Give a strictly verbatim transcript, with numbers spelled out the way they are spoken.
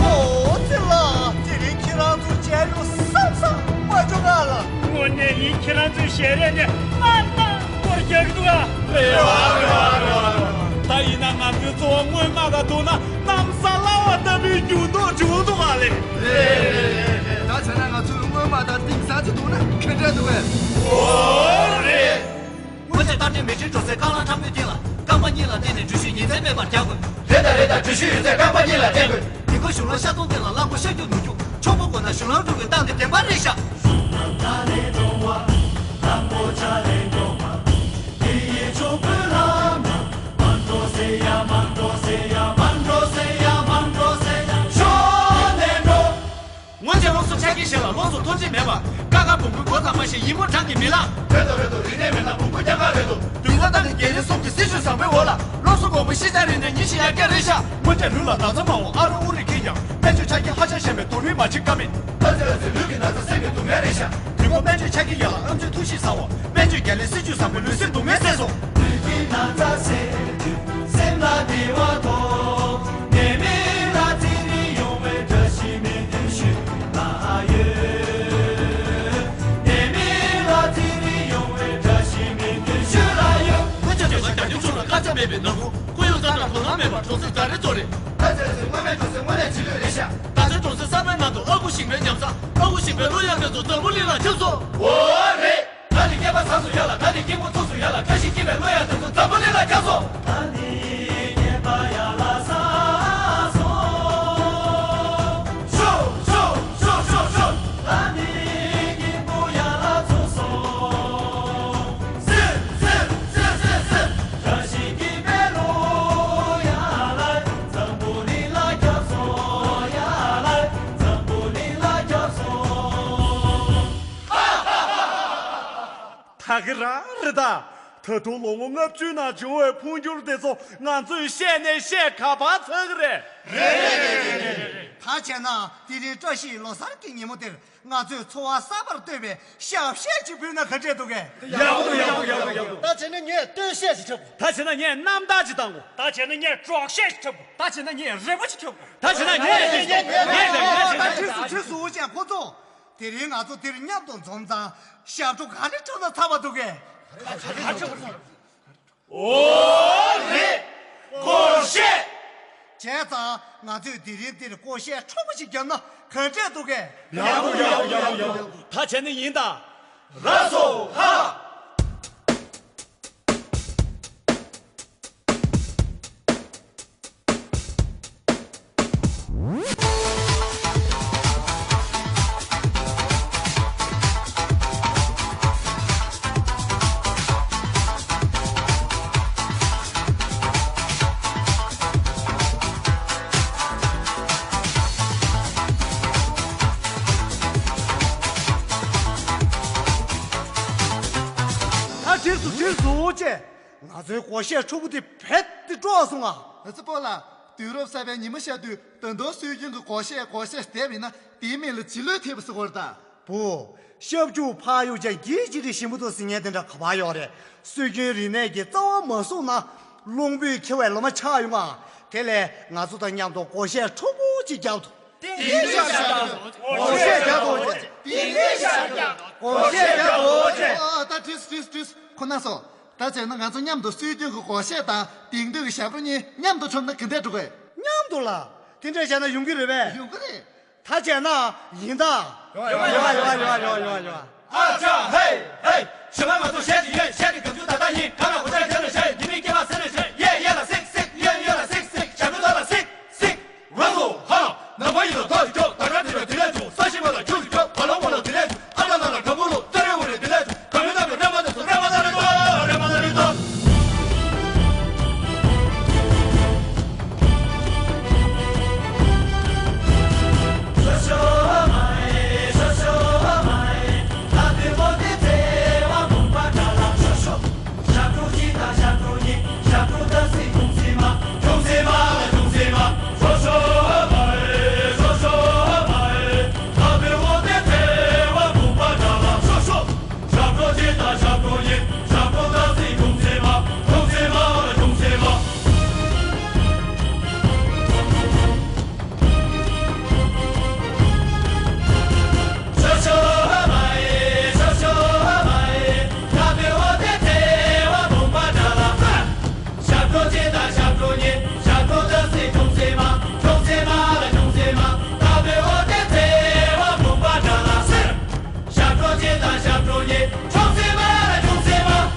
ཨོ་ཙི་ལ། དེ་རིང་ཁྱེད་རང་ཚོ་མཇལ་རྒྱུ་བསམ་བསམ་མ་བྱུང་ང་ལ། དངོས་གནས་ཡིན། ཁྱེད་རང་ཚོའི་ཞལ་རས་ནས་དངངས་སྐོར་རྒྱག་གི་འདུག་ཨ། རེད་བ། རེད་བ། རེད་བ། ད་ཡིན་ན་ང་ཚོའི་ཚོ་བ་སྔོན་མ་དང་བསྡུར་ན་གནམ་ས་བླ་བ་ལྟ་བུའི་འགྱུར་ལྡོག་བྱུང་འདུག་ཨ་ལེ། རེད་རེད་རེད་རེད། ད་བྱས་ན་ང་ཚོའི་སྔོན་མ་དང་གཏིང་ཟབ་ཅིག་འདུག་ན་ག་འདྲ་འདུག་གས། ཨོ་རེད། སྔོན་ཆད་རྟ་དྲེལ་མེ་དྲེལ་འགྲོ་སའི་རྐང་ལག་ཁྲ་མོའི་སྟེང་ལ་རྐང་པ་གཉིས་ལ་བརྟེན་ནས་འགྲུལ་བཞུད་ཉིན་མཚན་མེད་པར་རྒྱག་དགོས། རེད་ད་རེད་ད། འགྲུལ་བཞུད་ཡོད་ཚད་རྐང་པ་གཉིས་ལ་བརྟེན་དགོས། དེ་ཁར་གཞུང་ལམ་ཤར་གཏོང་སྟེང་ལ་གླང་པོ་ཤར་རྒྱུག་ནུབ་རྒྱུག་ཆོག་པ་དགོས་ན་གཞུང་ལམ་དྲུག་གི་སྟེང་དེ་བདེན་པ་རེད་ཤག་སྔོན་ཆད་སློབ་གསོ་ཆ་རྐྱེན་གཞན་ལ་སློབ་གསོ་མཐོང་ཆེན་མེད་པར་ཀ་ཁ་བོང་བུའི་མགོ་ཙམ་མ་ཞིག་ཡིད་སྨོན་གྲངས་ཀྱིས་མི་ལང་། རེད་དོ་རེད་དོ། རིག་གནས་མེད་ན་བོང་བུ་རྐྱང་ག་རེད་དོ། འདུན་པ་བཏང་ནས་རྒན་ལགས་གསུམ་གྱི་སྲི་ཞུ་བཟང་པོའི་འོག་ལ་སློབ་གསོ་གོང་བུ་ཤེས་བྱ་རིག་གནས་ཉིན་བཞིན་ཡར་རྒྱས་རེད་ཤག་སྔོན་ཆད་ལུས་ལ་ན་ཚ་མང་བོ་ཨ་རུ་ཨུ་རུ་འཁྱེར་ཀྱང་སྨན་བཅོས་ཆ་རྐྱེན་ཧ་ཅང་ཞན་པས་འདུག་མིན་མ་བྱེད་ཀ་མེད། ཨ་ཙི་ཨ་ཙི། ལུས་ཀྱི་ན་ཚ་སེམས་ཀྱི་སྡུག་བསྔལ་རེད་ཤག་འདུན་པ་སྨན་བཅོས་ཆ་རྐྱེན་ཡག་ལ་ཨམ་ཆོས་ཐུགས་གཤིས་བཟང་བ། སྨན་བཅོས་རྒྱལ་ལས་སྲི་ཞུ་བཟང་པོས་ལུས་སེམས་སྡུག་བསྔལ་སེལ་སོང་། ལུས་ཀྱི་ན་ཚ་སེལ་དུས་སེམས་ལ་བདེ་བ་ཐོབ། ནད་མེད་ལ་ཚེ་རིང་ཡོང་བའི་བཀྲ་ཤིས་སྨོན་འདུན་ཞུ་ལ་ཡོད། ནད་མེད་ལ་ཚེ་རིང་ཡོང་བའི་བཀྲ་ཤིས་སྨོན་འདུན་ཞུ་ལ་ཡོད། སྔོན་ཆད་ལྗོན་ཤིང་རྒྱ་ཁྱོན་ཚོ་ལ་དཀར་ཆ་མེད་པའི་ནང་ཁུལ་ཁོར་ཡུག་གཙང་སྦྲ་དོ་སྣང་མེད་པར་གྲོང་གསེབ་རྫ་རི་གཙོ་རེད། ད་ཚེ་རིང་སྔོན་མའི་གྲོང་གསེབ་དངོས་གནས་རྗེས་ལུས་རེད་ཤག་ད་ཚེ་གྲོང་གསེབ་གསར་པའི་ནང་དུ་ཨ་ཁུ་ཞིང་པའི་ཉམས་སང་ཨ་ཁུ་ཞིང་པའི་གླུ་དབྱངས་དེ་ཚོ་འཛམ་བུ་གླིང་ལ་ཁྱབ་སོང་། འོ་རེད། ད་ནི་སྐྱེས་པ་ཚང་སུ་ཡ་ལ། ད་ནི་སྐྱེས་བུ་ཚོ་སུ་ཡ་ལ། བཀྲ་ཤིས་སྐྱིད་པའི་གླུ་དབྱངས་དེ་ཚོ་འཛམ་བུ་གླིང་ལ་ཁྱབ་སོང་། ད་ནི་སྐྱེས་པ་ཡ་ལ་ས་སོང་། ཤོ་ཤོ་ཤོ་ཤོ་ཤོ། ད་ནི་སྐྱེས་བུ་ཡ་ལ་ཚུགས་སོང་། སེ་སེ་སེ་སེ་སེ། བཀྲ་ཤིས་སྐྱིད་པའི་གླུ་ཡ་ལ་འཛམ་བུ་གླིང་ལ་ཁྱབ་སོང་། ཡ་ལ་འཛམ་བུ་གླིང་ལ་ཁྱབ་སོང་། ད་ག་རང་རེད་ད། ད་དུང་ལོ་ངོ་ལྔ་བཅུའི་ནང་བྱུང་བའི་འཕོ་འགྱུར་དེ་ཚོ་ང་ཚོས་བཤད་ནས་བཤད་ག་པར་ཚར་གི་རེད། རེད་རེད་རེད་རེད་རེད། ད་བྱས་ན་དེ་རིང་བཀྲ་ཤིས་ལོ་གསར་གྱི་ཉིན་མོ་དེར་ང་ཚོས་འཚོ་བ་གསར་པར་ལྟོས་པའི་ཞབས་གཞས་ཅིག་ཕུལ་ན་ག་འདྲས་འདུག་གས། ཡག་པོ་འདུག་ཡག་པོ་འདུག་ཡག་པོ་འདུག་ཡག་པོ་འདུག་ད་བྱས་ན་ངས་སྟོད་གཞས་ཅིག་འཁྲབ་དགོས། ད་བྱས་ན་ངས་གནམ་བདག་ཅིག་བཏང་དགོས། ད་བྱས་ན་ངས་འབྲོག་གཞས་ཤིག་འཁྲབ་དགོས། ད་བྱས་ན་ངས་རི་བོ་ཅིག་འཁྲབ་དགོས། ད་བྱས་ན་ངས་ངས་ངས་ངས་ད་ཁྲིས་སུ་ཁྲིས་སུ་འུ་ཅག་ཁོ་ཚོ། དེ་རིང་ང་ཚོ་འདིར་མཉམ་དུ་འཛོམས་ཙང་ཞབས་བྲོ་ག་རེ་འཁྲབ་ན་ཚར་བ་འདུག་གས། ཨོ་རེད། སྒོར་གཞས། བྱས་ཙང་ང་ཚོས་དེ་རིང་འདིར་སྒོར་གཞས་འཁྲབ་པོ་ཞིག་བརྒྱབ་ན་ག་འདྲས་འདུག་གས། ཡག་པོ་ཡག་པོ་ཡག་པོ་ཡག་པོ། ད་བྱས་ན་ཡིན་ད། ར་སོ་ཧ། ད་འགྲིགས་སོང་འགྲིགས་སོང་ཅེས། ང་ཚོའི་སྒོར་གཞས་འཁྲབ་པོ་དེ་རྦད་དེ་སྤྲོ་བ་སོང་ང་། ཨ་ཙི་སྤོ་ལགས། དུས་རབས་གསར་པའི་ཉི་མ་ཤར་དུས་ད་དུང་སྲོལ་རྒྱུན་གྱི་སྒོར་གཞས་སྒོར་གཞས་ཟེར་བསྡད་པ་ཡིན་ན་དེའི་མིང་ལ་རྗེས་ལུས་ཐེབས་པ་ཟེར་དགོས་རེད་ད། བུ། ཤབ་ཅུ་ཕག་གཡུག་ཅན་གྱིས་ཅི་རིགས་ཞིམ་པོ་འདུག་ཟེར་མཁན་དེ་འདྲ་ག་པར་ཡོད་རེད། སྲོལ་རྒྱུན་རིག་གནས་ཀྱི་རྩ་བ་མ་བཟུང་ན། རླུང་བུས་འཁྱེར་བའི་ལོ་མ་ཆགས་ཡོང་ང་། དེ་ལས་ང་ཚོ་དང་མཉམ་དུ་སྒོར་གཞས་འཁྲབ་པོ་ཅིག་རྒྱག་ཐུབ། ཏིང་ཏིང་ཤག་ཤག་སྒོར་གཞས་རྒྱག་དགོས་ཅེས། ཏིང་ཏིང་ཤག་ཤག་སྒོར་གཞས་རྒྱག་དགོས་ཅེས། ཨ་ད་དྲིས་དྲིས་དྲིས་ཁོ་ན་སོ། ད་བྱས་ན་ང་ཚོ་མཉམ་དུ་སྲོལ་རྒྱུན་གྱི་སྒོར་གཞས་དང་དེང་དུས་ཀྱི་ཞབས་བྲོ་གཉིས་མཉམ་དུ་འཁྲབ་ན་ག་འདྲས་འགྲོ་གི། མཉམ་དུ་ལ། དེ་འདྲས་བྱས་ན་ཡོང་གི་རེད་པས། ཡོང་གི་རེད། ད་བྱས་ན་ཡིན་ད། ཡོང་ཡོང་ཡོང་ཡོང་ཡོང་ཡོང་ཡོང་། ཨ་ཅག་ཧེ་ཧེ། ཞོགས་པ་ང་ཚོ་གཞས་ཅིག་ཡོད། གཞས་དེ་གང་བྱུང་ད་ལྟ་ཡིན། གང་ལ་གོ་ཆ་རྒྱབ་ནས་བཞག་ཡོད། འདི་མིན་